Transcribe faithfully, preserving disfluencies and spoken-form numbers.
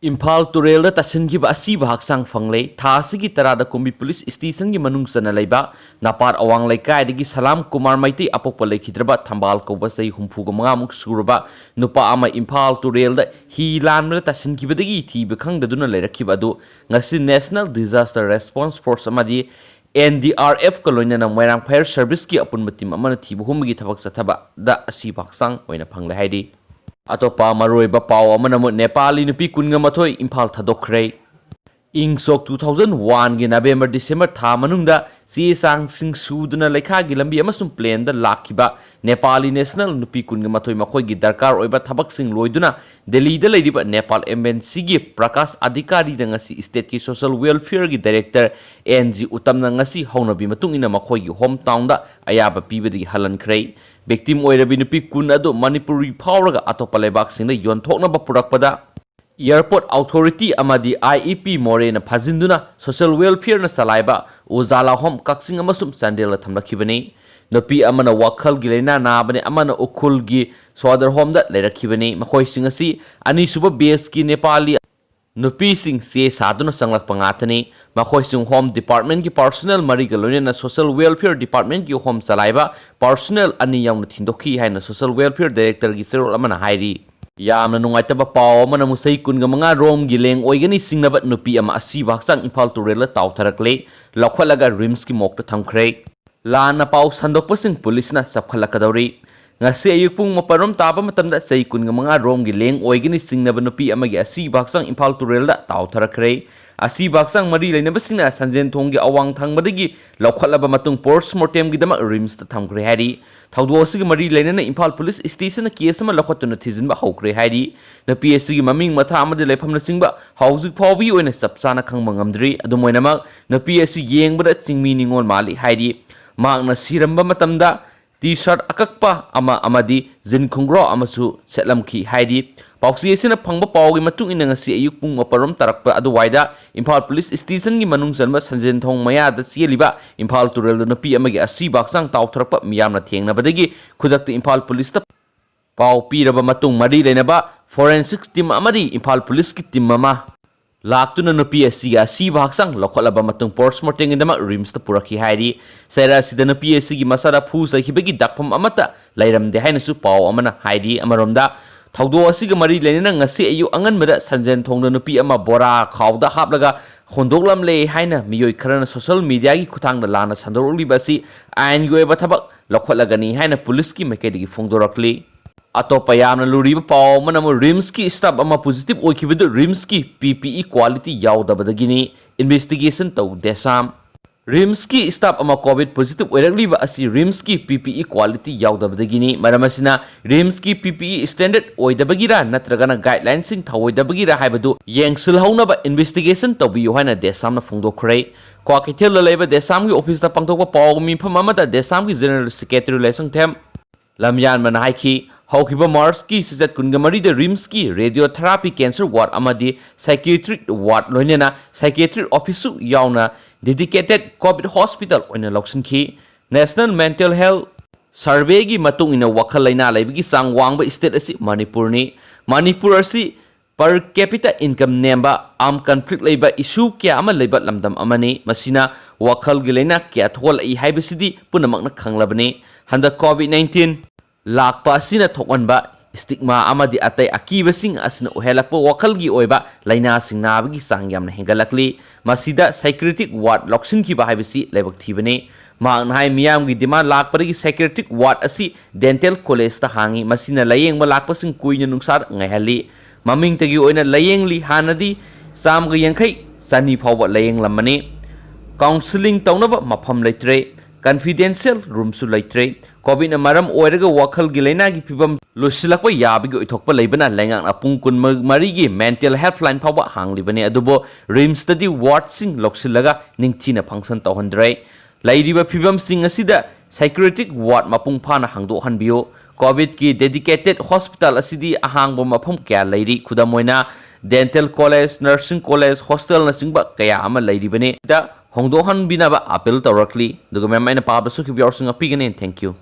ꯏꯝꯐꯥꯜ ꯇꯨꯔꯦꯜꯗ ꯇꯥꯁꯤꯟꯈꯤꯕ ꯑꯁꯤꯕ ꯍꯛꯆꯥꯡ ꯐꯪꯂꯦ꯫ ꯊꯥ ꯑꯁꯤꯒꯤ ꯇꯔꯥꯗ ꯀꯨꯝꯕꯤ ꯄꯨꯂꯤꯁ ꯁ꯭ꯇꯦꯁꯟꯒꯤ ꯃꯅꯨꯡ ꯆꯟꯅ ꯂꯩꯕ ꯅꯄꯥꯠ ꯑꯋꯥꯡ ꯂꯩꯀꯥꯏꯗꯒꯤ ꯁꯂꯥꯝ ꯀꯨꯃꯥꯔ ꯃꯩꯇꯩ ꯑꯄꯣꯛꯄ ꯂꯩꯈꯤꯗ꯭ꯔꯕ ꯊꯝꯕꯥꯜ ꯀꯧꯕ ꯆꯍꯤ ꯍꯨꯝꯐꯨꯒ ꯃꯉꯥꯃꯨꯛ ꯁꯨꯔꯕ ꯅꯨꯄꯥ ꯑꯃ ꯏꯝꯐꯥꯜ ꯇꯨꯔꯦꯜꯗ ꯍꯤ ꯂꯥꯟꯕꯗ ꯇꯥꯁꯤꯟꯈꯤꯕꯗꯒꯤ ꯊꯤꯕ ꯈꯪꯗꯗꯨꯅ ꯂꯩꯔꯛꯈꯤꯕ ꯑꯗꯨ ꯉꯁꯤ National Disaster Response Force ꯑꯃꯗꯤ N D R F ꯀ ꯂꯣꯏꯅꯅ Moirang Fire Service ꯀꯤ ꯑꯄꯨꯟꯕ team ꯑꯃꯅ ꯊꯤꯕ ꯍꯨꯝꯕꯒꯤ ꯊꯕꯛ ꯆꯠꯊꯕꯗ ꯑꯁꯤꯕ ꯍꯛꯆꯥꯡ ꯑꯣꯏꯅ ꯐꯪꯂꯦ ꯍꯥꯏꯔꯤ꯫ ꯑꯇꯣꯞꯄ ꯃꯔꯨꯑꯣꯏꯕ ꯄꯥꯎ ꯑꯃꯅ ꯑꯃꯨꯛ ꯅꯦꯄꯥꯂꯤ ꯅꯨꯄꯤ ꯀꯨꯟꯒ ꯃꯥꯊꯣꯏ ꯏꯝꯐꯥꯜ ꯊꯥꯗꯣꯛꯈ꯭ꯔꯦ꯫ ꯏꯪ ꯁꯣꯛ two thousand one ꯒꯤ November December ꯊꯥ ꯃꯅꯨꯡꯗ ꯆꯦ ꯆꯥꯡꯁꯤꯡ ꯁꯨꯗꯨꯅ ꯂꯩꯈꯥꯒꯤ ꯂꯝꯕꯤ ꯑꯃꯁꯨꯡ plane ꯗ ꯂꯥꯛꯈꯤꯕ ꯅꯦꯄꯥꯂꯤ national ꯅꯨꯄꯤ ꯀꯨꯟꯒ ꯃꯥꯊꯣꯏ ꯃꯈꯣꯏꯒꯤ ꯗꯔꯀꯥꯔ ꯑꯣꯏꯕ ꯊꯕꯛꯁꯤꯡ ꯂꯣꯏꯗꯨꯅ ꯗꯦꯜꯂꯤꯗ ꯂꯩꯔꯤꯕ Nepal Embassy ꯒꯤ ꯄ꯭ꯔꯀꯥꯁ ꯑꯙꯤꯀꯥꯔꯤꯗ ꯉꯁꯤ state ꯀꯤ social welfare ꯒꯤ director N G ꯎꯇꯝꯅ ꯉꯁꯤ ꯍꯧꯅꯕꯤ ꯃꯇꯨꯡ ꯏꯟꯅ ꯃꯈꯣꯏꯒꯤ home town ꯗ ꯑꯌꯥꯕ ꯄꯤꯕꯗꯒꯤ ꯍꯜꯍꯟꯈ꯭ꯔꯦ꯫ Victim ꯑꯣꯏꯔꯕꯤ ꯅꯨꯄꯤ ꯀꯨꯟ ꯑꯗꯨ ꯃꯅꯤꯄꯨꯔꯤ ꯐꯥꯎꯔꯒ ꯑꯇꯣꯞꯄ ꯂꯩꯕꯥꯛꯁꯤꯡꯗ ꯌꯣꯟꯊꯣꯛꯅꯕ ꯄꯨꯔꯛꯄꯗ Airport Authority ꯑꯃꯗꯤ I E P ꯃꯣꯔꯦꯅ ꯐꯥꯖꯤꯟꯗꯨꯅ social welfare ꯅ ꯆꯂꯥꯏꯕ ꯎꯖꯥꯂꯥ home ꯀꯛꯆꯤꯡ ꯑꯃꯁꯨꯡ ꯆꯥꯟꯗꯦꯜꯗ ꯊꯝꯂꯛꯈꯤꯕꯅꯤ꯫ ꯅꯨꯄꯤ ꯑꯃꯅ ꯋꯥꯈꯜꯒꯤ ꯂꯥꯏꯅꯥ ꯅꯥꯕꯅꯤ, ꯑꯃꯅ ꯎꯈ꯭ꯔꯨꯜꯒꯤ ꯁ꯭ꯋꯥꯗꯔ home ꯗ ꯂꯩꯔꯛꯈꯤꯕꯅꯤ꯫ ꯃꯈꯣꯏꯁꯤꯡ ꯑꯁꯤ ꯑꯅꯤꯁꯨꯕ batch ꯀꯤ ꯅꯦꯄꯥꯂꯤ ꯅꯨꯄꯤꯁꯤꯡ ꯆꯦ ꯁꯥꯗꯨꯅ ꯆꯪꯂꯛꯄ ꯉꯥꯛꯇꯅꯤ꯫ ꯃꯈꯣꯏꯁꯤꯡ home department ꯀꯤ personnel ꯃꯔꯤꯒ ꯂꯣꯏꯅꯅ social welfare department ꯀꯤ home ꯆꯂꯥꯏꯕ personnel ꯑꯅꯤ ꯌꯥꯎꯅ ꯊꯤꯟꯗꯣꯛꯈꯤ ꯍꯥꯏꯅ social welfare director ꯒꯤ ꯆꯦꯔꯣꯜ ꯑꯃꯅ ꯍꯥꯏꯔꯤ꯫ ꯌꯥꯝꯅ ꯅꯨꯡꯉꯥꯏꯇꯕ ꯄꯥꯎ ꯑꯃꯅ ꯑꯃꯨꯛ ꯆꯍꯤ ꯀꯨꯟꯒ ꯃꯉꯥ ꯔꯣꯝꯒꯤ ꯂꯦꯡ ꯑꯣꯏꯒꯅꯤ ꯆꯤꯡꯅꯕ ꯅꯨꯄꯤ ꯑꯃ ꯑꯁꯤꯕ ꯍꯛꯆꯥꯡ ꯏꯝꯐꯥꯜ ꯇꯨꯔꯦꯜꯗ ꯇꯥꯎꯊꯔꯛꯂꯦ, ꯂꯧꯈꯠꯂꯒ ꯔꯤꯝꯁꯀꯤ morgue ꯇ ꯊꯝꯈ꯭ꯔꯦ꯫ ꯂꯥꯟꯅ ꯄꯥꯎ ꯁꯟꯗꯣꯛꯄꯁꯤꯡ ꯄꯨꯂꯤꯁꯅ ꯆꯞꯈꯠꯂꯛꯀꯗꯧꯔꯤ꯫ ꯉꯁꯤ ꯑꯌꯨꯛ ꯄꯨꯡ ꯃꯥꯄꯟ ꯔꯣꯝ ꯇꯥꯕ ꯃꯇꯝꯗ ꯆꯍꯤ ꯀꯨꯟꯒ ꯃꯉꯥ ꯔꯣꯝꯒꯤ ꯂꯦꯡ ꯑꯣꯏꯒꯅꯤ ꯆꯤꯡꯅꯕ ꯅꯨꯄꯤ ꯑꯃꯒꯤ ꯑꯁꯤꯕ ꯍꯛꯆꯥꯡ ꯏꯝꯐꯥꯜ ꯇꯨꯔꯦꯜꯗ ꯇꯥꯎꯊꯔꯛꯈ꯭ꯔꯦ꯫ ꯑꯁꯤꯕ ꯍꯛꯆꯥꯡ ꯃꯔꯤ ꯂꯩꯅꯕꯁꯤꯡꯅ ꯁꯟꯖꯦꯟ ꯊꯣꯡꯒꯤ ꯑꯋꯥꯡ ꯊꯪꯕꯗꯒꯤ ꯂꯧꯈꯠꯂꯕ ꯃꯇꯨꯡ post mortem ꯒꯤꯗꯃꯛ ꯔꯤꯝꯁꯇ ꯊꯝꯈ꯭ꯔꯦ ꯍꯥꯏꯔꯤ꯫ ꯊꯧꯗꯣꯛ ꯑꯁꯤꯒ ꯃꯔꯤ ꯂꯩꯅꯅ ꯏꯝꯐꯥꯜ ꯄꯨꯂꯤꯁ ꯁ꯭ꯇꯦꯁꯟꯅ case ꯑꯃ ꯂꯧꯈꯠꯇꯨꯅ ꯊꯤꯖꯤꯟꯕ ꯍꯧꯈ꯭ꯔꯦ ꯍꯥꯏꯔꯤ꯫ ꯅꯨꯄꯤ ꯑꯁꯤꯒꯤ ꯃꯃꯤꯡ ꯃꯊꯥ ꯑꯃꯗꯤ ꯂꯩꯐꯝꯅꯆꯤꯡꯕ ꯍꯧꯖꯤꯛ ꯐꯥꯎꯕꯒꯤ ꯑꯣꯏꯅ ꯆꯞ ꯆꯥꯅ ꯈꯪꯕ ꯉꯝꯗ꯭ꯔꯤ꯫ ꯑꯗꯨꯝ ꯑꯣꯏꯅꯃꯛ, ꯅꯨꯄꯤ ꯑꯁꯤ ꯌꯦꯡꯕꯗ ꯆꯤꯡꯃꯤ ꯅꯤꯉꯣꯜ ꯃꯥꯜꯂꯤ ꯍꯥꯏꯔꯤ꯫ ꯃꯍꯥꯛꯅ ꯁꯤꯔꯝꯕ ꯃꯇꯝꯗ T-shirt ꯑꯀꯛꯄ ꯑꯃ ꯑꯃꯗꯤ jean ꯈꯣꯡꯒ꯭ꯔꯥꯎ ꯑꯃꯁꯨ ꯁꯦꯠꯂꯝꯈꯤ ꯍꯥꯏꯔꯤ꯫ ꯄꯥꯎꯆꯦ ꯑꯁꯤꯅ ꯐꯪꯕ ꯄꯥꯎꯒꯤ ꯃꯇꯨꯡ ꯏꯟꯅ, ꯉꯁꯤ ꯑꯌꯨꯛ ꯄꯨꯡ ꯃꯥꯄꯟ ꯔꯣꯝ ꯇꯥꯔꯛꯄ ꯑꯗꯨꯋꯥꯏꯗ ꯏꯝꯐꯥꯜ ꯄꯨꯂꯤꯁ ꯁ꯭ꯇꯦꯁꯟꯒꯤ ꯃꯅꯨꯡ ꯆꯟꯕ ꯁꯟꯖꯦꯟ ꯊꯣꯡ ꯃꯌꯥꯗ ꯆꯦꯜꯂꯤꯕ ꯏꯝꯐꯥꯜ ꯇꯨꯔꯦꯜꯗ ꯅꯨꯄꯤ ꯑꯃꯒꯤ ꯑꯁꯤꯕ ꯍꯛꯆꯥꯡ ꯇꯥꯎꯊꯔꯛꯄ ꯃꯤꯌꯥꯝꯅ ꯊꯦꯡꯅꯕꯗꯒꯤ ꯈꯨꯗꯛꯇ ꯏꯝꯐꯥꯜ ꯄꯨꯂꯤꯁꯇ ꯄꯥꯎ ꯄꯤꯔꯕ ꯃꯇꯨꯡ, ꯃꯔꯤ ꯂꯩꯅꯕ Forensic team ꯑꯃꯗꯤ ꯏꯝꯐꯥꯜ ꯄꯨꯂꯤꯁꯀꯤ team ꯑꯃ ꯂꯥꯛꯇꯨꯅ ꯅꯨꯄꯤ ꯑꯁꯤꯒꯤ ꯑꯁꯤꯕ ꯍꯛꯆꯥꯡ ꯂꯧꯈꯠꯂꯕ ꯃꯇꯨꯡ post mortemꯒꯤꯗꯃꯛ RIMSꯇ ꯄꯨꯔꯛꯈꯤ ꯍꯥꯏꯔꯤ꯫ ꯆꯩꯔꯥꯛ ꯑꯁꯤꯗ ꯅꯨꯄꯤ ꯑꯁꯤꯒꯤ ꯃꯁꯥꯗ ꯐꯨ ꯆꯩꯈꯤꯕꯒꯤ ꯗꯥꯛꯐꯝ ꯑꯃꯠꯇ ꯂꯩꯔꯝꯗꯦ ꯍꯥꯏꯅꯁꯨ ꯄꯥꯎ ꯑꯃꯅ ꯍꯥꯏꯔꯤ꯫ ꯑꯃꯔꯣꯝꯗ, ꯊꯧꯗꯣꯛ ꯑꯁꯤꯒ ꯃꯔꯤ ꯂꯩꯅꯅ ꯉꯁꯤ ꯑꯌꯨꯛ ꯑꯉꯟꯕꯗ ꯁꯟꯖꯦꯟ ꯊꯣꯡꯗ ꯅꯨꯄꯤ ꯑꯃ ꯕꯣꯔꯥ ꯈꯥꯎꯗ ꯍꯥꯞꯂꯒ ꯍꯣꯟꯗꯣꯛꯂꯝꯂꯦ ꯍꯥꯏꯅ ꯃꯤꯑꯣꯏ ꯈꯔꯅ social mediaꯒꯤ ꯈꯨꯠꯊꯥꯡꯗ ꯂꯥꯟꯅ ꯁꯟꯗꯣꯔꯛꯂꯤꯕ ꯑꯁꯤ ꯑꯥꯏꯟꯒꯤ ꯑꯣꯏꯕ ꯊꯕꯛ ꯂꯧꯈꯠꯂꯒꯅꯤ ꯍꯥꯏꯅ ꯄꯨꯂꯤꯁꯀꯤ ꯃꯥꯏꯀꯩꯗꯒꯤ ꯐꯣꯡꯗꯣꯔꯛꯂꯤ꯫ ꯑꯇꯣꯞꯄ ꯌꯥꯝꯅ ꯂꯨꯔꯤꯕ ꯄꯥꯎ ꯑꯃꯅ ꯑꯃꯨꯛ RIMSꯀꯤ staff ꯑꯃ positive ꯑꯣꯏꯈꯤꯕꯗꯨ RIMSꯀꯤ PPE quality ꯌꯥꯎꯗꯕꯗꯒꯤꯅꯤ, investigation ꯇꯧ ꯗꯦꯁꯥꯝ꯫ RIMSꯀꯤ staff ꯑꯃ COVID positive ꯑꯣꯏꯔꯛꯂꯤꯕ ꯑꯁꯤ RIMSꯀꯤ PPE quality ꯌꯥꯎꯗꯕꯗꯒꯤꯅꯤ꯫ ꯃꯔꯝ ꯑꯁꯤꯅ RIMSꯀꯤ PPE standard ꯑꯣꯏꯗꯕꯒꯤꯔ ꯅꯠꯇ꯭ꯔꯒꯅ guidelinesꯁꯤꯡ ꯊꯧꯑꯣꯏꯗꯕꯒꯤꯔ ꯍꯥꯏꯕꯗꯨ ꯌꯦꯡꯁꯤꯜꯍꯧꯅꯕ investigation ꯇꯧꯕꯤꯌꯨ ꯍꯥꯏꯅ ꯗꯦꯁꯥꯝꯅ ꯐꯣꯡꯗꯣꯛꯈ꯭ꯔꯦ꯫ ꯀ꯭ꯋꯥꯀꯩꯊꯦꯜꯗ ꯂꯩꯕ ꯗꯦꯁꯥꯝꯒꯤ officeꯇ ꯄꯥꯡꯊꯣꯛꯄ ꯄꯥꯎ ꯃꯤꯐꯝ ꯑꯃꯗ ꯗꯦꯁꯥꯝꯒꯤ General Secretary ꯂꯥꯏꯁꯪꯊꯦꯝ ꯂꯝꯌꯥꯟꯕꯅ ꯍꯥꯏꯈꯤ, ꯍꯧꯈꯤꯕ Marchꯀꯤ ꯁꯤꯆꯠ ꯀꯨꯟꯒ ꯃꯔꯤꯗ RIMSꯀꯤ radiotherapy cancer ward ꯑꯃꯗꯤ psychiatric ward ꯂꯣꯏꯅꯅ psychiatric officeꯁꯨ ꯌꯥꯎꯅ dedicated COVID hospital ꯑꯣꯏꯅ ꯂꯧꯁꯤꯟꯈꯤ꯫ National Mental Health Surveyꯒꯤ ꯃꯇꯨꯡ ꯏꯟꯅ ꯋꯥꯈꯜ ꯂꯩꯅꯥ ꯂꯩꯕꯒꯤ ꯆꯥꯡ ꯋꯥꯡꯕ state ꯑꯁꯤ ꯃꯅꯤꯄꯨꯔꯅꯤ꯫ ꯃꯅꯤꯄꯨꯔ ꯑꯁꯤ per capita income ꯅꯦꯝꯕ, armed conflict ꯂꯩꯕ, issue ꯀꯌꯥ ꯑꯃ ꯂꯩꯕ ꯂꯝꯗꯝ ꯑꯃꯅꯤ꯫ ꯃꯁꯤꯅ ꯋꯥꯈꯜꯒꯤ ꯂꯩꯅꯥ ꯀꯌꯥ ꯊꯣꯛꯍꯜꯂꯛꯏ ꯍꯥꯏꯕꯁꯤꯗꯤ ꯄꯨꯝꯅꯃꯛꯅ ꯈꯪꯂꯕꯅꯤ꯫ ꯍꯟꯗꯛ COVID nineteen ꯂꯥꯛꯄ ꯑꯁꯤꯅ ꯊꯣꯛꯍꯟꯕ stigma ꯑꯃꯗꯤ ꯑꯇꯩ ꯑꯀꯤꯕꯁꯤꯡ ꯑꯁꯤꯅ ꯑꯣꯏꯍꯜꯂꯛꯄ ꯋꯥꯈꯜꯒꯤ ꯑꯣꯏꯕ ꯂꯩꯅꯥꯁꯤꯡ ꯅꯥꯕꯒꯤ ꯆꯥꯡ ꯌꯥꯝꯅ ꯍꯦꯟꯒꯠꯂꯛꯂꯤ꯫ ꯃꯁꯤꯗ psychiatric ward ꯂꯧꯁꯤꯟꯈꯤꯕ ꯍꯥꯏꯕꯁꯤ ꯂꯥꯏꯕꯛ ꯊꯤꯕꯅꯤ꯫ ꯃꯍꯥꯛꯅ ꯍꯥꯏ, ꯃꯤꯌꯥꯝꯒꯤ demand ꯂꯥꯛꯄꯗꯒꯤ psychiatric ward ꯑꯁꯤ dental collegeꯇ ꯍꯥꯡꯉꯤ꯫ ꯃꯁꯤꯅ ꯂꯥꯌꯦꯡꯕ ꯂꯥꯛꯄꯁꯤꯡ ꯀꯨꯏꯅ ꯅꯨꯡꯁꯥꯗ ꯉꯥꯏꯍꯜꯂꯤ꯫ ꯃꯃꯤꯡꯇꯒꯤ ꯑꯣꯏꯅ ꯂꯥꯌꯦꯡꯂꯤ꯫ ꯍꯥꯟꯅꯗꯤ ꯆꯥꯝꯃꯒ ꯌꯥꯡꯈꯩ, ꯆꯅꯤ ꯐꯥꯎꯕ ꯂꯥꯌꯦꯡꯂꯝꯕꯅꯤ꯫ Counselling ꯇꯧꯅꯕ ꯃꯐꯝ ꯂꯩꯇ꯭ꯔꯦ꯫ Confidential roomꯁꯨ ꯂꯩꯇ꯭ꯔꯦ꯫ COVIDꯅ ꯃꯔꯝ ꯑꯣꯏꯔꯒ ꯋꯥꯈꯜꯒꯤ ꯂꯩꯅꯥꯒꯤ ꯐꯤꯕꯝ ꯂꯨꯁꯤꯜꯂꯛꯄ ꯌꯥꯕꯒꯤ ꯑꯣꯏꯊꯣꯛꯄ ꯂꯩꯕꯅ ꯂꯩꯉꯥꯛꯅ ꯄꯨꯡ ꯀꯨꯟꯃꯔꯤꯒꯤ mental helpline ꯐꯥꯎꯕ ꯍꯥꯡꯂꯤꯕꯅꯤ꯫ ꯑꯗꯨꯕꯨ RIMSꯇꯗꯤ wardꯁꯤꯡ ꯂꯧꯁꯤꯜꯂꯒ ꯅꯤꯡꯊꯤꯅ function ꯇꯧꯍꯟꯗ꯭ꯔꯦ꯫ ꯂꯩꯔꯤꯕ ꯐꯤꯕꯝꯁꯤꯡ ꯑꯁꯤꯗ psychiatric ward ꯃꯄꯨꯡ ꯐꯥꯅ ꯍꯥꯡꯗꯣꯛꯍꯟꯕꯤꯌꯨ꯫ COVIDꯀꯤ dedicated hospital ꯑꯁꯤꯗꯤ ꯑꯍꯥꯡꯕ ꯃꯐꯝ ꯀꯌꯥ ꯂꯩꯔꯤ꯫ ꯈꯨꯗꯝ ꯑꯣꯏꯅ, dental college, nursing college, hostelꯅꯆꯤꯡꯕ ꯀꯌꯥ ꯑꯃ ꯂꯩꯔꯤꯕꯅꯤ꯫ ꯗ ꯍꯣꯡꯗꯣꯛꯍꯟꯕꯤꯅꯕ appeal ꯇꯧꯔꯛꯂꯤ꯫ ꯑꯗꯨꯒ ma'am, ꯑꯩꯅ ꯄꯥꯕꯗ ꯁꯣꯏꯈꯤꯕ ꯌꯥꯎꯔꯁꯨ ꯉꯥꯛꯄꯤꯒꯅꯤ꯫ Thank you꯫